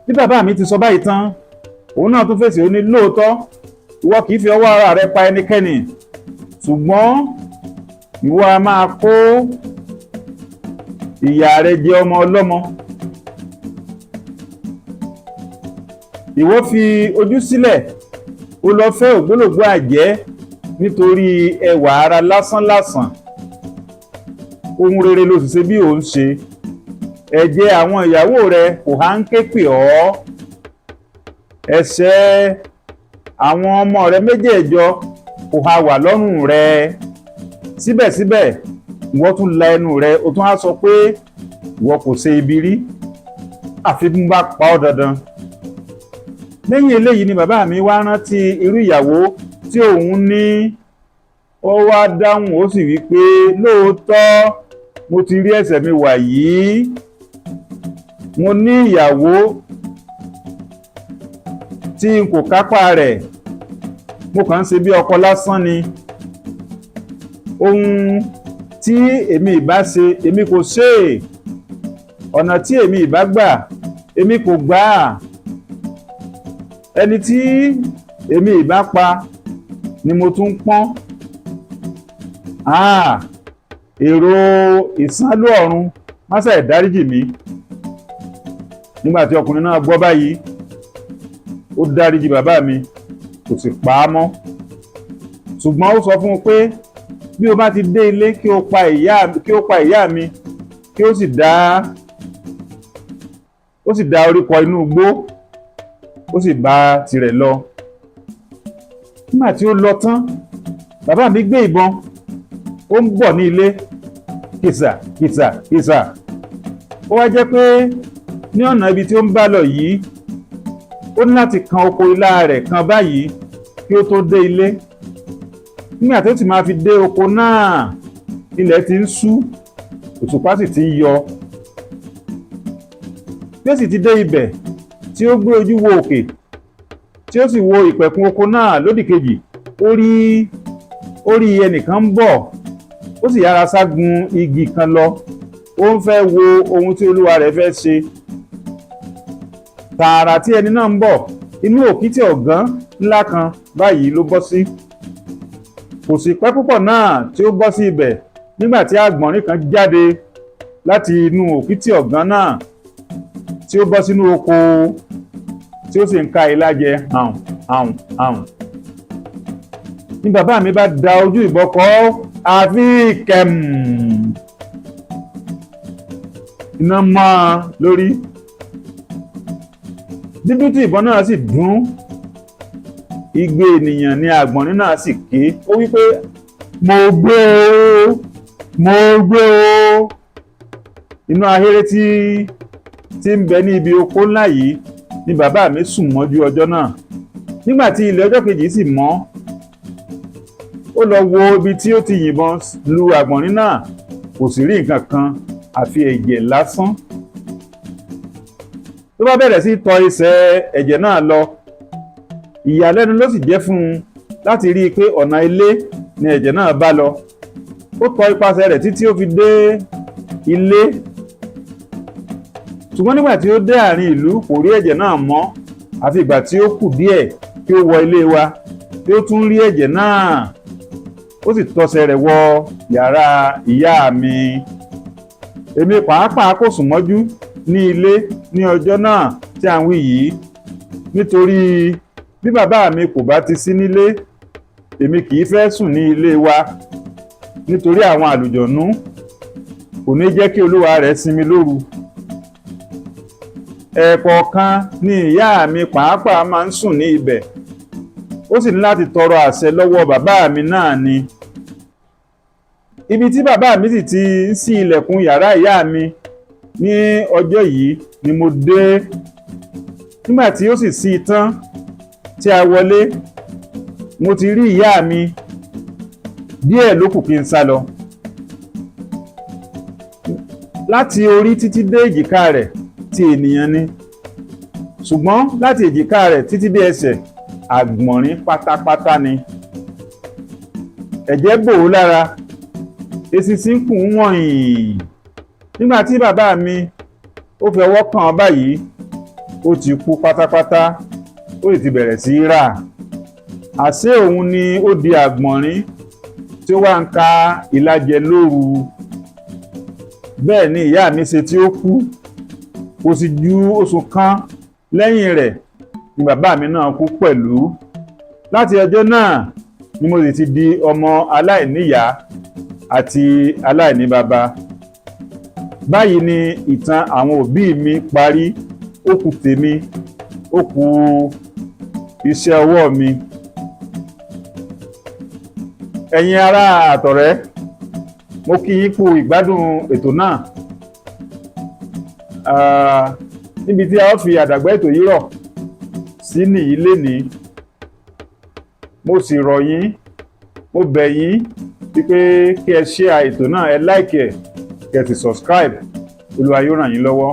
Bí bàbá mi ti sọ báyìí tán, òun náà tún fèsì, ó ní, "Lóòótọ́, ìwọ kì í fi ọwọ́ ara rẹ pa ẹnikẹ́ni, ṣùgbọ́n ìwọ a máa kó ìyà rẹ jẹ ọmọ ọlọ́mọ. Ìwọ fi ojú sílẹ̀, ó lọ fẹ́ ògbólógbòó àjẹ́ nítorí ẹwà ara lásánlàsàn. Ohun rere ló sì ṣe bí òun ṣe. Ẹ̀jẹ̀ àwọn ìyàwó rẹ kò há ń ké pè ọ́? Ẹ̀ṣẹ̀ àwọn ọmọ rẹ méjèèjọ kò há wà lọ́rùn rẹ? Síbẹ̀síbẹ̀, ìwọ tún la ẹnu rẹ, o tún á sọ pé ìwọ kò ṣe ibi rí. Àfi bí mo bá pa ọ́ dandan." Lẹ́yìn eléyìí ni bàbá mi wá rántí irú ìyàwó tí òun ní. Ó wá dáhùn, ó sì wí pé, "Lóòótọ́, mo ti rí ẹ̀ṣẹ̀ mi wà yìí. Mo ní ìyàwó tí n kò kápá rẹ̀. Mo kàn ń ṣe bí ọkọ lásán ni. Ohun tí èmi ìbá ṣe, èmi kò ṣe é. Ọ̀nà tí èmi ìbá gbà, èmi kò gbà á. Ẹni tí èmi ìbá pa ni mo tún pọ́n. Ah, èrò ìsánlú ọ̀run, má ṣe dáríjì mí." Nígbà tí ọkùnrin náà gbọ́ báyìí, ó dáríjì bàbá mi, kò sì pa á mọ́. Ṣùgbọ́n ó sọ fún un pé bí o bá ti dé ilé, kí ó pa ìyá mi, kí ó sì dá orí kọ inú igbó. Ó sì bá tirẹ̀ lọ. Nígbà tí ó lọ tán, bàbá mi gbé ìbọn, ó ń bọ̀ ní ilé, kìsà kìsà kìsà. Ó wá jẹ́ pé ní ọ̀nà ibi tí ó ń bá lọ yìí, ó ní láti kan oko ilá rẹ̀ kan báyìí kí ó tó dé ilé. Nígbà tó sì máa fi dé oko náà, ilẹ̀ ti ń ṣú, òṣùpá sì ti ń yọ. Bí ó sì ti dé ibẹ̀, tí ó gbé ojú wo òkè, tí ó sì wo ìpẹ̀kun oko náà lódì kejì, ó rí ẹnìkan ń bọ̀. Ó sì yára sá gun igi kan lọ. Ó ń fẹ́ wo ohun tí olúwa rẹ̀ fẹ́ ṣe. Tààrà tí ẹni náà ń bọ̀, inú òkìtì ọ̀gán ńlá kan báyìí ló bọ́ sí. Kò sì pẹ́ púpọ̀ náà tí ó bọ́ sí ibẹ̀ nígbà tí àgbọ̀nrín kan jáde láti inú òkìtì ọ̀gán náà, tí ó bọ́ sínú oko, tí ó sì ń ká ilá jẹ hàn hàn hàn. Ní bàbá mi bá da ojú ìbọn kọ, àfi kẹ̀m, iná mọ́ ọ lórí. Dídún tí ìbọn náà sì dún, igbe ènìyàn ni àgbọ̀nrín náà sì ké. Ó wí pé, "Mo gbé o, mo gbé o." Inú ahéré tí ń bẹ ní ibi oko ńlá yìí ni bàbá mi sùn mọ́jú ọjọ́ náà. Nígbà tí ilẹ̀ ọjọ́ kejì sì mọ́, ó lọ wo ibi tí ó ti yìnbọn lu àgbọ̀nrín náà. Kò sì rí nǹkan kan àfi ẹ̀jẹ̀ lásán. Tó bá bẹ̀rẹ̀ sí tọ ẹsẹ̀ ẹ̀jẹ̀ náà lọ, ìyàlẹ́nu ló sì jẹ́ fún un láti rí i pé ọ̀nà ilé ni ẹ̀jẹ̀ náà bá lọ. Ó tọ ipasẹ̀ rẹ̀ títí ó fi dé ilé, ṣùgbọ́n nígbà tí ó dé àárín ìlú, kò rí ẹ̀jẹ̀ náà mọ́, àfi ìgbà tí ó kù díẹ̀ kí ó wọ ilé wa tí ó tún rí ẹ̀jẹ̀ náà. Ó sì tọsẹ̀ rẹ̀ wọ yàrá ìyá mi. Èmi pàápàá kò sùn mọ́jú ní ilé ní ọjọ́ náà tí à ń wí yìí, nítorí bí bàbá mi kò bá ti sí nílé, èmi kì í fẹ́ sùn ní ilé wa, nítorí àwọn àlùjọ̀nú kò ní jẹ́ kí olúwa rẹ̀ sinmi lóru. Ẹ̀ẹ̀kọ̀ọ̀kan ni ìyá mi pàápàá máa ń sùn ní ibẹ̀. Ó sì ní láti tọrọ àṣẹ lọ́wọ́ bàbá mi náà ni. Ibi tí bàbá mi sì ti ń ṣí ilẹ̀kùn yàrá ìyá mi ní ọjọ́ yìí ni mo dé. Nígbà tí ó sì ṣí i tán tí a wọlé, mo ti rí ìyá mi. Díẹ̀ ló kù kí n sá lọ. Láti orí títí dé èjìká rẹ̀, ti ènìyàn ni, ṣùgbọ́n láti èjìká rẹ̀ títí dé ẹsẹ̀, àgbọ̀nrín pátápátá ni. Ẹ̀jẹ̀ bò ó lára, eṣinṣin kùn ún wọ̀nyí. Nígbà tí bàbá mi ó fi ọwọ́ kàn án báyìí, Ó ti kú pátápátá, ó sì ti bẹ̀rẹ̀ sí í rà. Àṣé òun ni ó di àgbọ̀nrín tí ó wá ń ká ilá jẹ lóru. Bẹ́ẹ̀ ni ìyá mi ṣe tí ó kú. Kò sì ju oṣù kan lẹ́yìn rẹ̀ ni bàbá mi náà kú pẹ̀lú. Láti ọjọ́ náà ni mo sì ti di ọmọ aláìníyàá àti aláìníbaba. Báyìí ni ìtàn àwọn òbí mi parí. Ó kù tèmi, ó kù iṣẹ́ ọwọ́ mi. Ẹ̀yin ará àtọ̀rẹ́, mo kí yín kú ìgbádùn ètò náà. Níbi tí a ó fi àdàgbà ètò yìí rọ̀ sí nìyí lénìí. Mo sì rọ̀ yín, mo bẹ̀ yín wípé kí ẹ share ètò náà, ẹ like ẹ, kí ẹ sì subscribe. Olúwa yóò ràn yín lọ́wọ́.